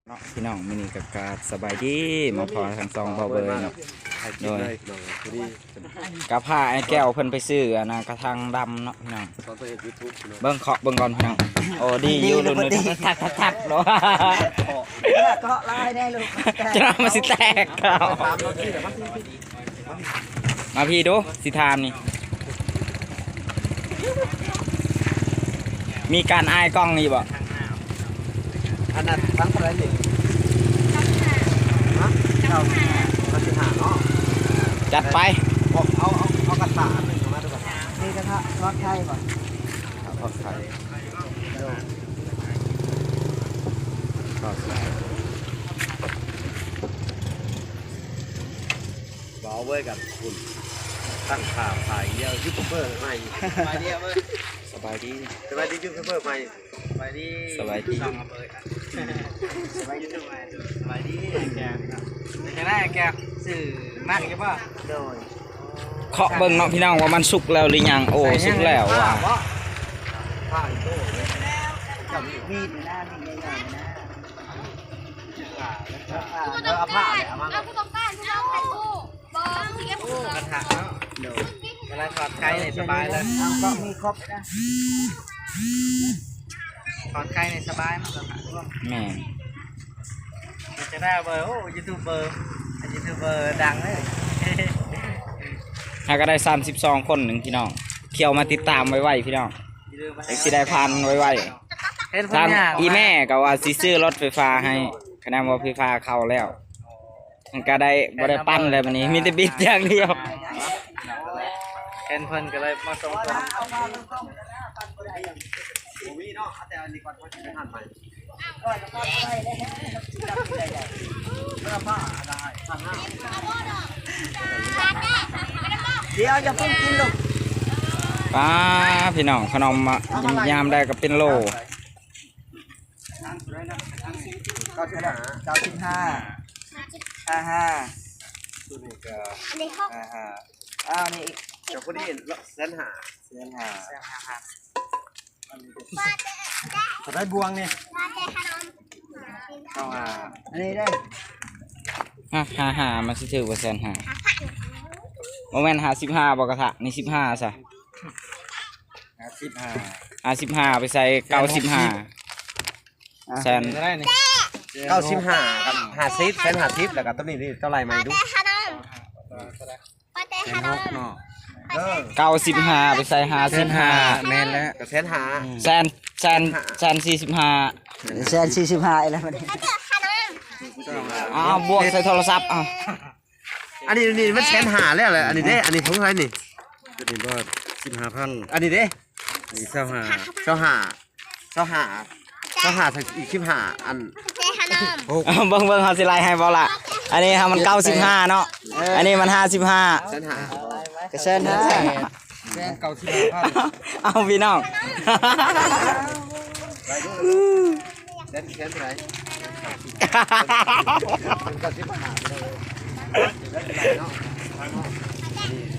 ເນາະພີ່ນ້ອງ ມື້ນີ້ກໍກາບສະບາຍດີ ມາພໍ້ທັງສອງເບົາເບີຍເນາະ ໂດຍ ກະພາອ້າຍແກ້ວເພິ່ນໄປຊື້ອັນນະ ກະຖາງດຳເນາະພີ່ນ້ອງ ເບິ່ງເຄາະເບິ່ງກ່ອນພີ່ນ້ອງ ໂອ້ ດີຢູ່ ລຸ້ນ ທັກໆໆ ເນາະ ເຄາະຫຼາຍແດ່ລູກ ຈະມາຊິແຕກ ມາພີ້ດູ ຊິຖາມນີ້ ມີການອາຍກ້ອງຢູ່ບໍ່? ອັນນັ້ນທັງເທົ່າໃດນີ້? ຮະ? ເກົ້າສິບຫ້າເນາະ ຈັດໄປ ເອົາ ເອົາ ເອົາກະທະອັນໜຶ່ງເຂົ້າມາດູກະທະ ມີກະທະທອດໄຂ່ບໍ່? ທອດໄຂ່ ໂດຍ ທອດໄຂ່. ເວົ້າເວີ້ຍກັບຄຸນ ຕັ້ງທ່າຖ່າຍດຽວ ຢູທູບເບີໃໝ່ ສະບາຍດີ ສະບາຍດີຢູທູບເບີໃໝ່ ສະບາຍດີ ສະບາຍດີ ສະບາຍດີ ສະບາຍດີ ເປັນຈັ່ງໃດແກ ຊື້ມັກຢູ່ບໍ່? ໂດຍ ເຄາະເບິ່ງເນາະພີ່ນ້ອງວ່າມັນສຸກແລ້ວຫຼືຍັງ ໂອ້ ສຸກແລ້ວວ່າ ມີດນີ້ນະ ມີດໃຫຍ່ໆນະ. ເອີ ເອົາຜ້າເລີຍ ເອົາມາເລີຍ ເອົາຜູ້ຕ້ອງການຜູ້ເອົາໄຂ່ກູ້ ບໍ່ ຊິເກັບ ໂອ້ ກະທະເນາະ ໂດຍ ເວລາທອດໄຂ່ນີ້ສະບາຍເລີຍ ເອົາ ກໍມີຄົບນະ ທອດໄຂ່ນີ້ສະບາຍ ມັນກະທະລວມ ແມ່ນ ເປັນຈັ່ງໃດເບີ ໂອ້ ຢູທູບເບີ ຢູທູບເບີດັງເລີຍ ຫາກະໄດ້ສາມສິບສອງຄົນໜຶ່ງພີ່ນ້ອງ ເຂົ້າມາຕິດຕາມໄວໆພີ່ນ້ອງ ຈັ່ງຊິໄດ້ຜ່ານໄວໆ ທາງອີ່ແມ່ກໍວ່າຊິຊື້ລົດໄຟຟ້າໃຫ້ ຄະນະວ່າໄຟຟ້າເຂົ້າແລ້ວ ມັນກໍໄດ້ ບໍ່ໄດ້ປັ່ນແລ້ວບັດນີ້ ມີແຕ່ບິດຢ່າງດຽວ ແມ່ນເພິ່ນກໍເລີຍມາສົ່ງເພິ່ນ ດຽວຢ່າເພິ່ງກິນລູກ ປ້າ ພີ່ນ້ອງ ຂະໜົມ ຍາມໃດກໍເປັນໂລ. ເກົ້າສິບຫ້າ ເກົ້າສິບຫ້າ ຫ້າສິບຫ້າ ໂຕນີ້ກໍ ອັນນີ້ຫົກ ຫ້າສິບຫ້າ ອ້າວ ນີ້ອີກ ກໍພໍດີແສນຫ້າ ແສນຫ້າ ເທົ່າໃດບວງນີ້? ເກົ້າສິບຫ້າ ອັນນີ້ເດ້ ຮະ ຫ້າສິບຫ້າ ມັນຊິຖືກກວ່າແສນຫ້າ ບໍ່ແມ່ນຫ້າສິບຫ້າບໍ່ ກະທະນີ້ສິບຫ້າຊະ ຫ້າສິບຫ້າ ຫ້າສິບຫ້າ ໄປໃສ່ເກົ້າສິບຫ້າ ແສນ ເກົ້າສິບຫ້າກັບຫ້າສິບ ແສນຫ້າສິບ ແລ້ວກໍໂຕນີ້ນີ້ເທົ່າໃດໃໝ່ດູ ແສນຫົກເນາະ ເອີ ເກົ້າສິບຫ້າ ໄປໃສ່ຫ້າສິບຫ້າ ແມ່ນແລ້ວ ກໍແສນຫ້າ ແສນ ແສນ ແສນສີ່ສິບຫ້າ ແສນສີ່ສິບຫ້າອີກແລ້ວບັດນີ້ ເອົາ ບວກໃສ່ໂທລະສັບ ເອົາ ອັນນີ້ ນີ້ມັນແສນຫ້າແລ້ວແຫຼະ ອັນນີ້ເດ້ ອັນນີ້ຂອງໃຜນີ້ ໂຕນີ້ບໍ່ ສິບຫ້າພັນ ອັນນີ້ເດ້ ນີ້ຊາວຫ້າ ຊາວຫ້າ ຊາວຫ້າ ຊາວຫ້າ ອີກສິບຫ້າ ອັນ ເບິ່ງ ເບິ່ງ ເຮົາຊິໄລ່ໃຫ້ບໍ່ລະ ອັນນີ້ເຮົາມັນເກົ້າສິບຫ້າເນາະ ເອີ ອັນນີ້ມັນຫ້າສິບຫ້າ ແສນຫ້າ ກະແສນຫ້າ ແສນເກົ້າສິບຫ້າພັນ ເອົາ ພີ່ນ້ອງ ແສນ ແສນເທົ່າໃດ ເກົ້າສິບຫ້າ ເນາະ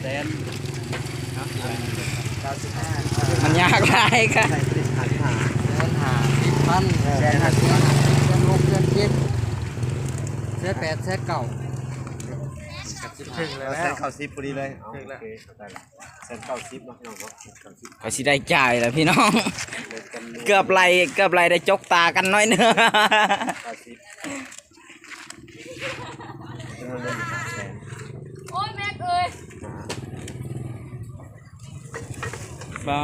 ແສນ ເກົ້າສິບຫ້າ ມັນຍາກຫຼາຍກະ ແສນຫ້າສິບພັນ ແສນຫ້າສິບພັນ ແສນຫົກ ແສນເຈັດ ແສນແປດ ແສນເກົ້າ ເຖິງແລ້ວ ແສນເກົ້າສິບພໍດີເລີຍ ເຖິງແລ້ວ ໂອເຄ ເຂົ້າໃຈລະ ແສນເກົ້າສິບເນາະ ພີ່ນ້ອງເນາະ ແສນເກົ້າສິບ ຂ້ອຍຊິໄດ້ຈ່າຍລະພີ່ນ້ອງ ເກືອບໄລ່ ເກືອບໄລ່ໄດ້ຈົກຕາກັນໜ້ອຍໜຶ່ງ ເກົ້າສິບ ໂອ້ຍ ແມັກເອີຍ ປ້າ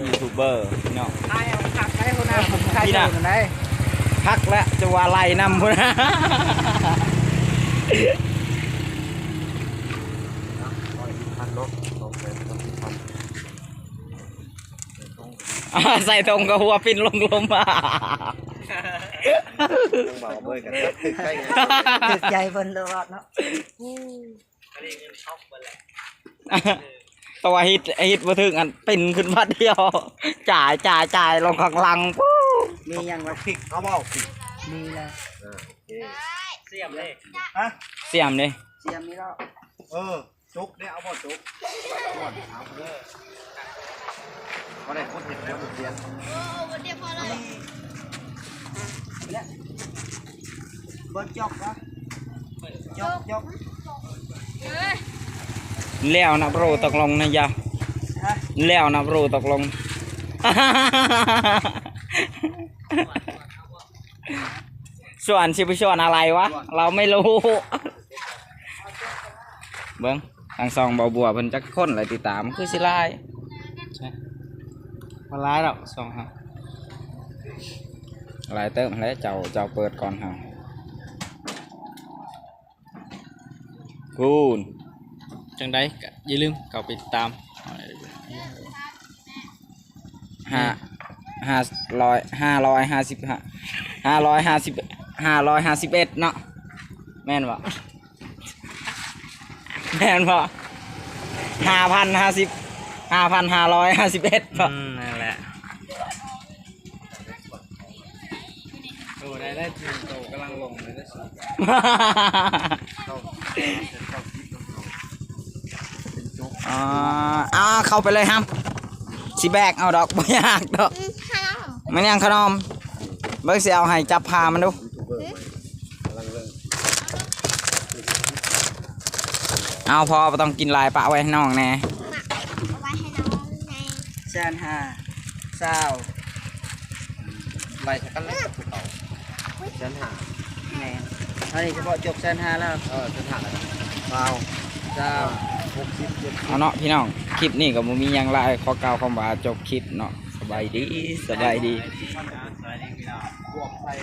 ຢູທູບເບີພີ່ນ້ອງ ຂາຍເອົາຄັກໄດ໋ ຫົວໜ້າ ຂາຍ ພີ່ນ້າ ໂຕນັ້ນໄດ໋ ຄັກແລ້ວ ຈະວ່າໄລ່ນຳພຸ້ນ ພັນເນາະ ສອງແສນສາມສິບພັນ ໃສ່ຖົງກໍຫົວປິ່ນລົງລົມ ເບິ່ງເບົາເບີຍກັນ ຖືກໃຈເພິ່ນໂລດເນາະ ແຕ່ວ່າເຮັດ ເຮັດບໍ່ຖືກ ອັນປິ່ນຂຶ້ນບາດດຽວ ຈ່າຍ ຈ່າຍ ຈ່າຍ ລົງຂ້າງຫຼັງ ມີຫຍັງວະ ເອົາບໍ່ ມີແລ້ວ ເອີ ໂອເຄ ສຽມເດ້ ຮະ ສຽມເດ້ ສຽມນີ້ເນາະ ເອີ ຈົກເດ້ ເອົາບໍ່ຈົກ ເອົາເດີ ບໍ່ໄດ້ຄົນເຮັດແລ້ວເປັນສຽມ ໂອ້ ບໍ່ໄດ້ພໍແລ້ວ ນີ້ແຫຼະ ບໍ່ຈົກເນາະ ຈົກ ຈົກ ແລ້ວນະ bro ຕົກລົງນະຍາ ຮະ ແລ້ວນະ bro ຕົກລົງ ຊວນ ຊິໄປຊວນອະໄລວະ ເຮົາໄມ່ຮູ້ ເບິ່ງ ທາງຊ່ອງເບົາບົວເພິ່ນຈັກຄົນລະຕິດຕາມ ຄືຊິຫຼາຍ ບໍ່ຫຼາຍດອກ ຊ່ອງເຮົາ ຫຼາຍເຕີບແຫຼະ ເຈົ້າ ເຈົ້າເປີດກ່ອນເຮົາ ພຸ້ນ ຈັ່ງໃດກໍຢ່າລືມເຂົ້າໄປຕິດຕາມ ຫ້າ ຫ້າຮ້ອຍ ຫ້າຮ້ອຍຫ້າສິບ ຫ້າຮ້ອຍຫ້າສິບ ຫ້າຮ້ອຍຫ້າສິບເອັດເນາະ ແມ່ນບໍ່? ແມ່ນບໍ່? ຫ້າພັນຫ້າສິບ ຫ້າພັນຫ້າຮ້ອຍຫ້າສິບເອັດບໍ່? ອືມ ນັ້ນແຫຼະ ໂຕໄດ້ ໄດ້ໂຕກຳລັງລົງເລີຍ ອ່າ ອ່າ ເຂົ້າໄປເລີຍຮຳ ຊິແບກເອົາດອກ ບໍ່ຍາກດອກ ອືມ ຂະໜົມ ແມ່ນຫຍັງຂະໜົມ? ເບິ່ງຊິເອົາໃຫ້ ຈັບພາມັນດູ ເອົາພໍ ບໍ່ຕ້ອງກິນຫຼາຍ ປະໄວ້ໃຫ້ນ້ອງແດ່ ເອົາໄວ້ໃຫ້ນ້ອງແດ່ ແສນຫ້າ ຊາວ ໄລ່ໃສ່ກັນເລີຍກັບຜູ້ເກົ່າ ແສນຫ້າ ແມ່ນ ອັນນີ້ສະເພາະຈົກແສນຫ້າແລ້ວ ເອີ ແສນຫ້າ ຊາວ ຊາວ ຫົກສິບ ເຈັດສິບ ເອົາເນາະພີ່ນ້ອງ ຄລິບນີ້ກໍບໍ່ມີຫຍັງຫຼາຍ ຂໍກ່າວຄຳວ່າຈົບຄລິບເນາະ ສະບາຍດີ ສະບາຍດີ ສະບາຍດີພີ່ນ້ອງ